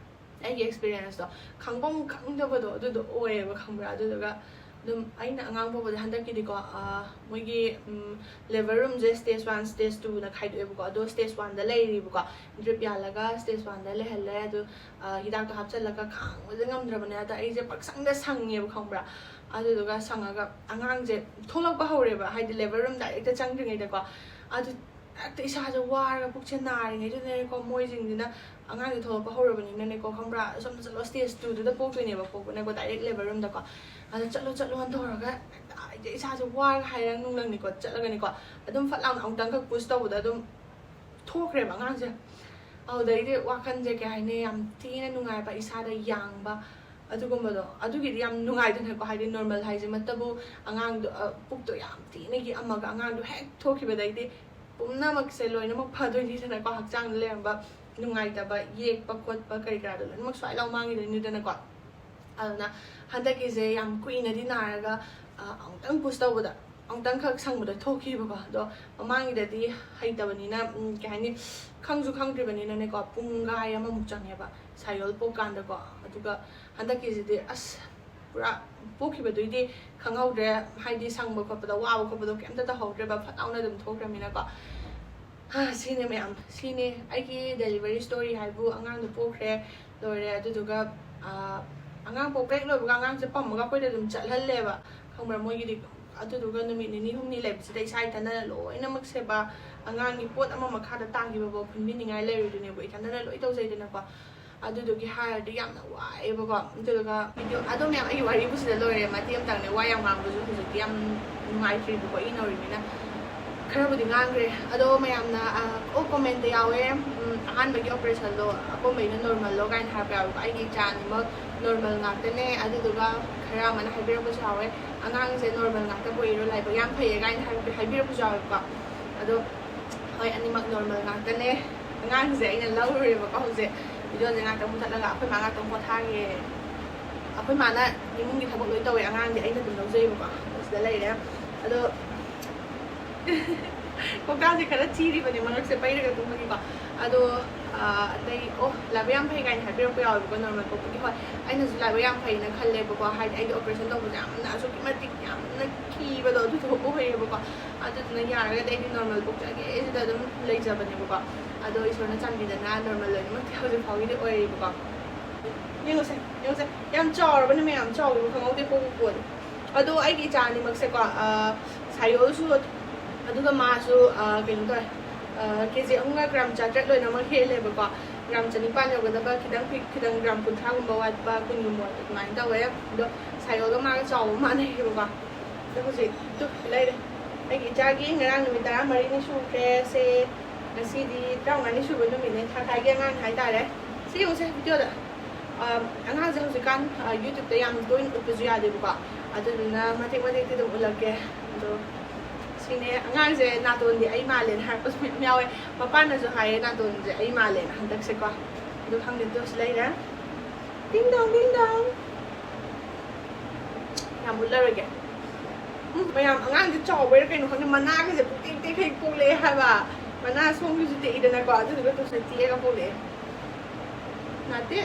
ꯑꯩꯒꯤ ꯑꯦꯛꯁꯄꯤꯔꯤꯌꯦꯟꯁꯇꯣ ꯈꯪꯐꯝ ꯈꯪꯗꯕꯗꯣ ꯑꯗꯨꯗꯣ ꯑꯣꯏꯌꯦꯕ, ꯈꯪꯕ꯭ꯔꯥ? ꯑꯗꯨꯗꯨꯒ ꯑꯗꯨꯝ ꯑꯩꯅ ꯑꯉꯥꯡ ꯄꯣꯛꯄꯗ ꯍꯟꯗꯛꯀꯤꯗꯤꯀꯣ, ꯑꯥ, ꯃꯣꯏꯒꯤ ꯂꯦꯕꯔ ꯔꯨꯝꯁꯦ ꯁ꯭ꯇꯦꯖ ꯋꯥꯟ, ꯁ꯭ꯇꯦꯖ ꯇꯨꯅ ꯈꯥꯏꯗꯣꯛꯑꯦꯕꯀꯣ꯫ ꯑꯗꯣ ꯁ꯭ꯇꯦꯖ ꯋꯥꯟꯗ ꯂꯩꯔꯤꯕꯀꯣ, ꯗ꯭ꯔꯤꯞ ꯌꯥꯜꯂꯒ ꯁ꯭ꯇꯦꯖ ꯋꯥꯟꯗ ꯂꯩꯍꯜꯂꯦ꯫ ꯑꯗꯨ, ꯑꯥ, ꯍꯤꯗꯥꯛꯇꯣ ꯍꯥꯞꯆꯤꯜꯂꯒ ꯈꯥꯡꯕꯁꯦ ꯉꯝꯗ꯭ꯔꯕꯅꯦ꯫ ꯑꯗ ꯑꯩꯁꯦ ꯄꯪꯁꯪꯗ ꯁꯪꯉꯦꯕ, ꯈꯪꯕ꯭ꯔꯥ? ꯑꯗꯨꯗꯨꯒ ꯁꯪꯉꯒ ꯑꯉꯥꯡꯁꯦ ꯊꯣꯛꯂꯛꯄ ꯍꯧꯔꯦꯕ, ꯍꯥꯏꯗꯤ ꯂꯦꯕꯔ ꯔꯨꯝ ꯗꯥꯏꯔꯦꯛꯇ ꯆꯪꯗ꯭ꯔꯤꯉꯩꯗꯀꯣ꯫ ꯑꯗꯨ ꯍꯦꯛꯇ ꯏꯁꯥꯁꯦ ꯋꯥꯔꯒ ꯄꯨꯛꯁꯦ ꯅꯥꯔꯤꯉꯩꯗꯨꯗꯅꯦꯀꯣ, ꯃꯣꯏꯁꯤꯡꯁꯤꯅ ꯑꯉꯥꯡꯁꯦ ꯊꯣꯛꯂꯛꯄ ꯍꯧꯔꯕꯅꯤꯅꯅꯦꯀꯣ, ꯈꯪꯕ꯭ꯔꯥ? "ꯑꯁꯣꯝꯗ ꯆꯠꯂꯣ, ꯁ꯭ꯇꯦꯖ ꯇꯨꯗꯨꯗ ꯄꯣꯛꯇꯣꯏꯅꯦꯕ, ꯄꯣꯛꯄꯅꯦꯀꯣ, ꯗꯥꯏꯔꯦꯛ ꯂꯦꯕꯔ ꯔꯨꯝꯗꯀꯣ꯫ ꯑꯗ ꯆꯠꯂꯣ, ꯆꯠꯂꯣꯅ ꯇꯧꯔꯒ ꯍꯦꯛꯇ ꯑꯩꯁꯦ ꯏꯁꯥꯁꯦ ꯋꯥꯔꯒ ꯍꯥꯏꯔꯒ ꯅꯨꯡꯂꯪꯅꯤꯀꯣ, ꯆꯠꯂꯒꯅꯤꯀꯣ, ꯑꯗꯨꯝ ꯐꯠ ꯂꯥꯎꯅ ꯑꯃꯨꯛꯇꯪꯈꯛ ꯄꯨꯁ ꯇꯧꯕꯗ ꯑꯗꯨꯝ ꯊꯣꯛꯈ꯭ꯔꯦꯕ ꯑꯉꯥꯡꯁꯦ꯫ ꯑꯗꯨꯗꯩꯗꯤ ꯋꯥꯈꯜꯁꯦ ꯀꯩ ꯍꯥꯏꯅꯤ, ꯌꯥꯝ ꯊꯤꯅ ꯅꯨꯡꯉꯥꯏꯕ, ꯏꯁꯥꯗ ꯌꯥꯡꯕ, ꯑꯗꯨꯒꯨꯝꯕꯗꯣ꯫ ꯑꯗꯨꯒꯤꯗꯤ ꯌꯥꯝ ꯅꯨꯡꯉꯥꯏꯗꯅꯀꯣ, ꯍꯥꯏꯗꯤ ꯅꯣꯔꯃꯦꯜ ꯍꯥꯏꯁꯤꯃꯛꯇꯕꯨ ꯑꯉꯥꯡꯗꯣ, ꯑ, ꯄꯨꯛꯇꯣ ꯌꯥꯝ ꯊꯤꯅ ꯌꯦꯛꯑꯝꯃꯒ ꯑꯉꯥꯡꯗꯣ ꯍꯦꯛ ꯊꯣꯛꯈꯤꯕꯗꯩꯗꯤ ꯄꯨꯝꯅꯃꯛꯁꯦ ꯂꯣꯏꯅꯃꯛ ꯐꯗꯣꯏꯅꯤꯗꯅꯀꯣ, ꯍꯛꯆꯥꯡꯗ ꯂꯩꯔꯝꯕ ꯅꯨꯡꯉꯥꯏꯇꯕ, ꯌꯦꯛꯄ ꯈꯣꯠꯄ ꯀꯔꯤ ꯀꯔꯥꯗꯣ ꯂꯣꯏꯅꯃꯛ ꯁ꯭ꯋꯥꯏ ꯂꯥꯎ ꯃꯥꯡꯈꯤꯗꯣꯏꯅꯤꯗꯅꯀꯣ꯫ ꯑꯗꯨꯅ ꯍꯟꯗꯛꯀꯤꯁꯦ ꯌꯥꯝ ꯀꯨꯏꯅꯗꯤ ꯅꯥꯔꯒ, ꯑ, ꯑꯃꯨꯛꯇꯪ ꯄꯨꯁ ꯇꯧꯕꯗ ꯑꯃꯨꯛꯇꯪꯈꯛ ꯁꯪꯕꯗ ꯊꯣꯛꯈꯤꯕꯀꯣ꯫ ꯑꯗꯣ ꯃꯃꯥꯡꯒꯤꯗꯗꯤ ꯍꯩꯇꯕꯅꯤꯅ, ꯎꯝ, ꯀꯩ ꯍꯥꯏꯅꯤ, ꯈꯪꯁꯨ ꯈꯪꯗ꯭ꯔꯤꯕꯅꯤꯅꯅꯦꯀꯣ, ꯄꯨꯡꯈꯥꯏ ꯑꯃꯃꯨꯛ ꯆꯪꯉꯦꯕ ꯁꯥꯌꯣꯜ ꯄꯣꯛꯀꯥꯟꯗꯀꯣ꯫ ꯑꯗꯨꯒ ꯍꯟꯗꯛꯀꯤꯁꯤꯗꯤ ꯑꯁ, ꯄꯨꯔꯥ ꯄꯣꯛꯈꯤꯕꯗꯨꯏꯗꯤ ꯈꯪꯍꯧꯗ꯭ꯔꯦ, ꯍꯥꯏꯗꯤ ꯁꯪꯕ ꯈꯣꯠꯄꯗ ꯋꯥꯕ ꯈꯣꯠꯄꯗꯣ ꯀꯩꯝꯇ ꯇꯧꯍꯧꯗ꯭ꯔꯦꯕ, ꯐꯠ ꯂꯥꯎꯅ ꯑꯗꯨꯝ ꯊꯣꯛꯈ꯭ꯔꯃꯤꯅꯀꯣ꯫ ꯍꯥ, ꯁꯤꯅꯦ ꯃꯌꯥꯝ, ꯁꯤꯅꯦ ꯑꯩꯒꯤ ꯗꯦꯂꯤꯚꯔꯤ ꯁ꯭ꯇꯣꯔꯤ ꯍꯥꯏꯕꯨ꯫ ꯑꯉꯥꯡꯗꯣ ꯄꯣꯛꯈ꯭ꯔꯦ, ꯂꯣꯏꯔꯦ꯫ ꯑꯗꯨꯗꯨꯒ, ꯑꯥ, ꯑꯉꯥꯡ ꯄꯣꯛꯄ ꯍꯦꯛ ꯂꯣꯏꯕꯒ ꯑꯉꯥꯡꯁꯦ ꯄꯝꯃꯒ ꯑꯩꯈꯣꯏꯗ ꯑꯗꯨꯝ ꯆꯠꯍꯜꯂꯦꯕ, ꯈꯪꯕ꯭ꯔꯥ? ꯃꯣꯏꯒꯤꯗꯤ ꯑꯗꯨꯗꯨꯒ ꯅꯨꯃꯤꯠ ꯅꯤꯅꯤ ꯍꯨꯝꯅꯤ ꯂꯩꯕꯁꯤꯗ ꯏꯁꯥ ꯏꯊꯟꯗꯅ ꯂꯣꯏꯅꯃꯛ ꯁꯦꯕꯥ, ꯑꯉꯥꯡꯒꯤ ꯄꯣꯠ ꯑꯃ ꯃꯈꯥꯗ ꯇꯥꯈꯤꯕꯐꯥꯎ ꯈꯨꯟꯕꯤꯅꯤꯡꯉꯥꯏ ꯂꯩꯔꯣꯏꯗꯣꯏꯅꯦꯕ, ꯏꯊꯟꯗꯅ ꯂꯣꯏ ꯇꯧꯖꯩꯗꯅꯀꯣ꯫ ꯑꯗꯨꯗꯨꯒꯤ ꯍꯥꯏꯔꯗꯤ ꯌꯥꯝꯅ ꯋꯥꯏꯑꯦꯕꯀꯣ꯫ ꯑꯗꯨꯗꯨꯒ ꯚꯤꯗꯤꯑꯣ ꯑꯗꯣ ꯃꯌꯥꯝ, ꯑꯩꯒꯤ ꯋꯥꯔꯤꯕꯨ ꯁꯤꯗ ꯂꯣꯏꯔꯦ꯫ ꯃꯇꯦꯛ ꯑꯃꯇꯪꯅꯦ, ꯋꯥ ꯌꯥꯝ ꯉꯥꯡꯕꯁꯨ ꯍꯧꯖꯤꯛꯇꯤ ꯌꯥꯝ ꯅꯨꯡꯉꯥꯏꯇ꯭ꯔꯤꯕꯀꯣ, ꯑꯩ ꯅꯧꯔꯤꯕꯅꯤꯅ꯫ ꯈꯔꯕꯨꯗꯤ ꯉꯥꯡꯈ꯭ꯔꯦ꯫ ꯑꯗꯣ ꯃꯌꯥꯝꯅ, ꯑ, ꯑꯣ, ꯀꯣꯃꯦꯟꯇ ꯌꯥꯎꯋꯦ, ꯎꯝ, "ꯑꯍꯥꯟꯕꯒꯤ ꯑꯣꯄꯔꯦꯁꯟꯗꯣ ꯑꯀꯣꯟꯕꯩꯅ ꯅꯣꯔꯃꯦꯜꯂꯣ?" ꯀꯥꯏꯅ ꯍꯥꯏꯔꯛꯄ ꯌꯥꯎꯋꯦꯕꯀꯣ꯫ ꯑꯩꯒꯤ ꯏꯆꯥ ꯑꯅꯤꯃꯛ ꯅꯣꯔꯃꯦꯜ ꯉꯥꯛꯇꯅꯦ꯫ ꯑꯗꯨꯗꯨꯒ ꯈꯔ ꯑꯃꯅ ꯍꯥꯏꯕꯤꯔꯛꯄꯁꯨ ꯌꯥꯎꯋꯦ, "ꯑꯉꯥꯡꯁꯦ ꯅꯣꯔꯃꯦꯜ ꯉꯥꯛꯇ ꯄꯣꯛꯏꯔꯣ, ꯂꯥꯏꯕꯛ ꯌꯥꯝ ꯐꯩꯌꯦ" ꯀꯥꯏꯅ ꯍꯥꯏꯕ-, ꯍꯥꯏꯕꯤꯔꯛꯄꯁꯨ ꯌꯥꯎꯋꯦꯕꯀꯣ꯫ ꯑꯗꯣ ꯍꯣꯏ, ꯑꯅꯤꯃꯛ ꯅꯣꯔꯃꯦꯜ ꯉꯥꯛꯇꯅꯦ꯫ ꯑꯉꯥꯡꯁꯦ ꯑꯩꯅ ꯂꯧꯔꯨꯔꯦꯕꯀꯣ꯫ ꯍꯧꯖꯤꯛ ꯚꯤꯗꯤꯑꯣꯁꯦ ꯉꯥꯛꯇꯪ ꯃꯨꯊꯠꯂꯒ ꯑꯩꯈꯣꯏ ꯃꯥ ꯉꯥꯛꯇꯪ ꯄꯣꯊꯥꯒꯦ꯫ ꯑꯩꯈꯣꯏ ꯃꯥꯅ ꯏꯃꯨꯡꯒꯤ ꯊꯕꯛ ꯂꯣꯏ ꯇꯧꯋꯦ, ꯑꯉꯥꯡꯗꯤ ꯑꯩꯅ ꯑꯗꯨꯝ ꯂꯧꯖꯩꯕꯀꯣ꯫ ꯁꯤꯗ ꯂꯩꯔꯦ꯫ ꯑꯗꯣ ꯀꯣꯛꯇꯥꯁꯦ ꯈꯔ ꯊꯤꯔꯤꯕꯅꯦ, ꯃꯔꯛꯁꯦ ꯄꯩꯔꯒ ꯇꯨꯝꯕꯒꯤꯀꯣ꯫ ꯑꯗꯣ, ꯑ, ꯑꯇꯩ, ꯑꯣ, ꯂꯥꯏꯕꯛ ꯌꯥꯝ ꯐꯩ ꯀꯥꯏꯅ ꯍꯥꯏꯕꯤꯔꯛꯄ ꯌꯥꯎꯋꯦꯕꯀꯣ, ꯅꯣꯔꯃꯦꯜ ꯄꯣꯛꯄꯒꯤ꯫ ꯍꯣꯏ, ꯑꯩꯅꯁꯨ ꯂꯥꯏꯕꯛ ꯌꯥꯝ ꯐꯩꯅ ꯈꯜꯂꯦꯕꯀꯣ꯫ ꯍꯥꯏꯗꯤ ꯑꯩꯗꯤ ꯑꯣꯄꯔꯦꯁꯟ ꯇꯧꯕꯁꯦ ꯌꯥꯝꯅ, ꯑꯁꯨꯛꯀꯤ ꯃꯇꯤꯛ ꯌꯥꯝꯅ ꯀꯤꯕꯗꯣ ꯑꯗꯨ ꯊꯕꯛ ꯑꯣꯏꯌꯦꯕꯀꯣ꯫ ꯑꯗꯨꯗꯨꯅ ꯌꯥꯔꯒꯗꯤ ꯑꯩꯗꯤ ꯅꯣꯔꯃꯦꯜ ꯄꯣꯛꯆꯒꯦ ꯁꯤꯗ ꯑꯗꯨꯝ ꯂꯩꯖꯕꯅꯦꯕꯀꯣ꯫ ꯑꯗꯣ ꯏꯁꯣꯔꯅ ꯆꯥꯟꯕꯤꯗꯅ ꯅꯣꯔꯃꯦꯜ ꯂꯣꯏꯅꯃꯛꯇꯤ ꯍꯧꯖꯤꯛ ꯐꯥꯎꯒꯤꯗꯤ ꯑꯣꯏꯔꯤꯕꯀꯣ꯫ ꯌꯦꯡꯉꯨꯁꯦ, ꯌꯦꯡꯉꯨꯁꯦ, ꯌꯥꯝ ꯆꯥꯎꯔꯕꯅꯦ ꯃꯌꯥꯝ, ꯆꯥꯎꯈꯤꯕ ꯈꯪꯍꯧꯗꯦ ꯄꯣꯛꯄ ꯄꯣꯛꯑꯗꯤ꯫ ꯑꯗꯣ ꯑꯩꯒꯤ ꯏꯆꯥ ꯑꯅꯤꯃꯛꯁꯦꯀꯣ, ꯑ, ꯁꯥꯏꯌꯣꯜꯁꯨ ꯑꯗꯨꯒ ꯃꯥꯁꯨ, ꯑ, ꯀꯩꯅꯣ ꯇꯧꯋꯦ, ꯀꯦ ꯖꯤ ꯑꯍꯨꯝꯒ ꯒ꯭ꯔꯥꯝ ꯆꯥꯇ꯭ꯔꯦꯠ ꯂꯣꯏꯅꯃꯛ ꯍꯦꯜꯂꯦꯕꯀꯣ꯫ ꯒ꯭ꯔꯥꯝ ꯆꯅꯤꯄꯥꯟ ꯌꯧꯒꯗꯕ ꯈꯤꯇꯪ ꯄꯤꯛ-, ꯈꯤꯇꯪ ꯒ꯭ꯔꯥꯝ ꯀꯨꯟꯊ꯭ꯔꯥꯒꯨꯝꯕ ꯋꯥꯠꯄ, ꯀꯨꯟꯒꯨꯝꯕ ꯋꯥꯠꯄ ꯑꯗꯨꯃꯥꯏꯅ ꯇꯧꯋꯦ꯫ ꯑꯗꯣ ꯁꯥꯏꯌꯣꯜꯒ ꯃꯥꯒ ꯆꯥꯎꯕ ꯃꯥꯟꯅꯩꯌꯦꯕꯀꯣ꯫ ꯑꯗꯣ ꯍꯧꯖꯤꯛ ꯇꯨ ꯂꯩꯔꯦ꯫ ꯑꯩꯒꯤ ꯏꯆꯥꯒꯤ ꯉꯔꯥꯡ ꯅꯨꯃꯤꯠ ꯇꯔꯥꯃꯔꯤꯅꯤ ꯁꯨꯈ꯭ꯔꯦ꯫ ꯁꯦ ꯉꯁꯤꯗꯤ ꯇꯔꯥꯃꯉꯥꯅꯤ ꯁꯨꯕ ꯅꯨꯃꯤꯠꯅꯦ, ꯊꯥ ꯊꯥꯒꯤ ꯑꯉꯥꯡ ꯍꯥꯏꯇꯥꯔꯦ꯫ ꯁꯤ ꯌꯦꯡꯉꯨꯁꯦ ꯚꯤꯗꯤꯑꯣꯗ꯫ ꯑ, ꯑꯉꯥꯡꯁꯦ ꯍꯧꯖꯤꯛꯀꯥꯟ, ꯑ, YouTube-ꯇ ꯌꯥꯝ ꯇꯣꯏꯅ ꯎꯠꯄꯁꯨ ꯌꯥꯗꯦꯕꯀꯣ꯫ ꯑꯗꯨꯗꯨꯅ ꯃꯇꯦꯛ ꯃꯇꯦꯛꯇꯤ ꯑꯗꯨꯝ ꯎꯠꯂꯛꯀꯦ꯫ ꯑꯗꯣ ꯁꯤꯅꯦ, ꯑꯉꯥꯡꯁꯦ ꯅꯥꯇꯣꯟꯗꯤ ꯑꯩ ꯃꯥꯜꯂꯦꯅ ꯍꯥꯏꯔꯛꯄꯁꯨ ꯃꯌꯥꯝ ꯌꯥꯎꯋꯦ꯫ ꯃꯄꯥꯅꯁꯨ ꯍꯥꯏꯌꯦ ꯅꯥꯇꯣꯟꯁꯦ ꯑꯩ ꯃꯥꯜꯂꯦꯅ ꯍꯟꯗꯛꯁꯦꯀꯣ꯫ ꯑꯗꯣ ꯈꯪꯗꯦ, ꯇꯨ ꯁꯤ ꯂꯩꯔꯦ꯫ ꯗꯤꯡ ꯗꯣꯡ, ꯗꯤꯡ ꯗꯣꯡ꯫ ꯌꯥꯝ ꯎꯠꯂꯔꯣꯏꯒꯦ꯫ ꯎꯝ, ꯃꯌꯥꯝ, ꯑꯉꯥꯡꯁꯦ ꯆꯥꯎꯕꯩꯔꯥ ꯀꯩꯅꯣ ꯈꯪꯗꯦ, ꯃꯅꯥꯒꯁꯦ ꯄꯨꯡꯇꯦꯛ ꯇꯦꯛꯈꯩ ꯄꯣꯛꯂꯛꯑꯦ ꯍꯥꯏꯕ꯫ ꯃꯅꯥ ꯁꯣꯝꯒꯤꯁꯨ ꯇꯦꯛꯏꯗꯅꯀꯣ, ꯑꯗꯨꯗꯨꯒ ꯇꯨꯁꯨ ꯇꯦꯛꯑꯒ ꯄꯣꯛꯂꯛꯑꯦ꯫ ꯅꯥꯇꯦ꯫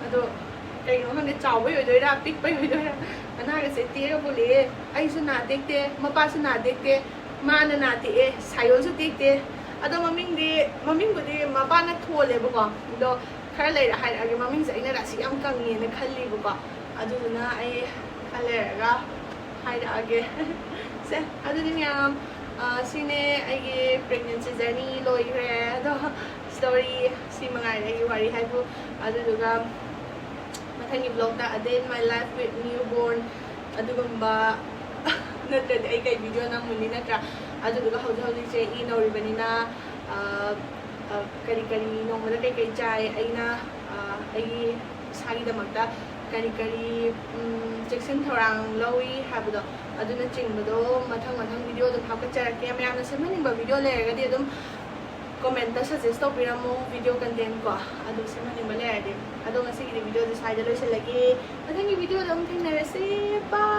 ꯑꯗꯣ ꯀꯩꯒꯤꯅꯣ ꯈꯪꯗꯦ, ꯆꯥꯎꯕꯩ ꯑꯣꯏꯗꯣꯏꯔꯥ, ꯄꯤꯛꯄꯩ ꯑꯣꯏꯗꯣꯏꯔꯥ, ꯃꯅꯥꯒꯁꯦ ꯇꯦꯛꯑꯒ ꯄꯣꯛꯂꯛꯑꯦ꯫ ꯑꯩꯁꯨ ꯅꯥ ꯇꯦꯛꯇꯦ, ꯃꯄꯥꯁꯨ ꯅꯥ ꯇꯦꯛꯇꯦ, ꯃꯥꯅ ꯅꯥ ꯇꯦꯛꯑꯦ, ꯁꯥꯏꯌꯣꯜꯁꯨ ꯇꯦꯛꯇꯦ꯫ ꯑꯗꯣ ꯃꯃꯤꯡꯗꯤ, ꯃꯃꯤꯡꯕꯨꯗꯤ ꯃꯄꯥꯅ ꯊꯣꯜꯂꯦꯕꯀꯣ, ꯑꯗꯣ ꯈꯔ ꯂꯩꯔ ꯍꯥꯏꯔꯛꯑꯒꯦ꯫ ꯃꯃꯤꯡꯁꯦ ꯑꯩꯅ ꯔꯥꯁꯤ ꯌꯥꯝ ꯀꯪꯉꯦꯅ ꯈꯜꯂꯤꯕꯀꯣ, ꯑꯗꯨꯗꯨꯅ ꯑꯩ ꯈꯔ ꯂꯩꯔꯒ ꯍꯥꯏꯔꯛꯑꯒꯦ꯫ ꯁꯦ, ꯑꯗꯨꯗꯤ ꯃꯌꯥꯝ, ꯑ, ꯁꯤꯅꯦ ꯑꯩꯒꯤ pregnancy journey ꯂꯣꯏꯈ꯭ꯔꯦ꯫ ꯑꯗꯣ story ꯁꯤ ꯃꯉꯥꯏꯔꯦ ꯑꯩꯒꯤ ꯋꯥꯔꯤ ꯍꯥꯏꯕꯨ꯫ ꯑꯗꯨꯗꯨꯒ ꯃꯊꯪꯒꯤ vlogꯇ a day in my life with newborn ꯑꯗꯨꯒꯨꯝꯕ ꯅꯠꯇ꯭ꯔꯗꯤ ꯑꯩ ꯀꯩ video ꯅꯝꯃꯨꯅꯤ, ꯅꯠꯇ꯭ꯔꯥ? ꯑꯗꯨꯗꯨꯒ ꯍꯧꯖꯤꯛ ꯍꯧꯖꯤꯛꯁꯦ ꯏ ꯅꯧꯔꯤꯕꯅꯤꯅ, ꯑ, ꯑ, ꯀꯔꯤ ꯀꯔꯤ ꯅꯣꯡꯃꯗ ꯀꯩ ꯀꯩ ꯆꯥꯏ, ꯑꯩꯅ, ꯑ, ꯑꯩꯒꯤ ꯏꯁꯥꯒꯤꯗꯃꯛꯇ ꯀꯔꯤ ꯀꯔꯤ, ꯎꯝ, ꯆꯦꯛꯁꯤꯟ ꯊꯧꯔꯥꯡ ꯂꯧꯏ ꯍꯥꯏꯕꯗꯣ, ꯑꯗꯨꯅꯆꯤꯡꯕꯗꯣ ꯃꯊꯪ ꯃꯊꯪ video ꯑꯗꯨꯝ ꯍꯥꯞꯀꯠꯆꯔꯛꯀꯦ꯫ ꯃꯌꯥꯝꯅ ꯁꯦꯝꯍꯟꯅꯤꯡꯕ video ꯂꯩꯔꯒꯗꯤ ꯑꯗꯨꯝ commentꯇ suggest ꯇꯧꯕꯤꯔꯝꯃꯣ, video content ꯀꯣ, ꯑꯗꯨ ꯁꯦꯝꯍꯟꯅꯤꯡꯕ ꯂꯩꯔꯗꯤ꯫ ꯑꯗꯣ ꯉꯁꯤꯒꯤꯗꯤ videoꯁꯦ ꯁ꯭ꯋꯥꯏꯗ ꯂꯣꯏꯁꯤꯜꯂꯒꯦ꯫ ꯃꯊꯪꯒꯤ videoꯗ ꯑꯃꯨꯛ ꯊꯦꯡꯅꯔꯁꯦ꯫ Bye!